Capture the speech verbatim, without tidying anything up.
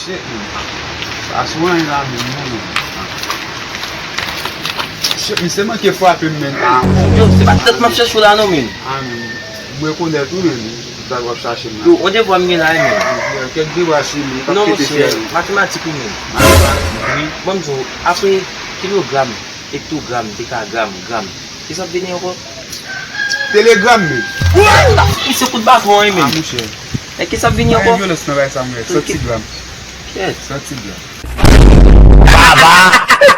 Shit, man. Sa sou anyen la menm, non, non. Shit, misye manke frape m, men. Ah, Yo, se pa tèt m ap chèche w la non, men. Ah, men. M rekonèt ou, men. Sa w ap chache m la. Yo, on devwa m gen la, men. Kèk devwa si m pa Non, kite monchè, fè. Matematik ou menm. Matematik, wi. Ban m di w, apre kilogram, ektogram, dekagram, gram, kisa ap vini ankò? Telegram, men. Misye kout baton an, Ah, men. monchè. E kisa ap vini Pa gen ankò? vyolans nan bagay sa, monchè. Santigram. Kèt. Santigram. Baba!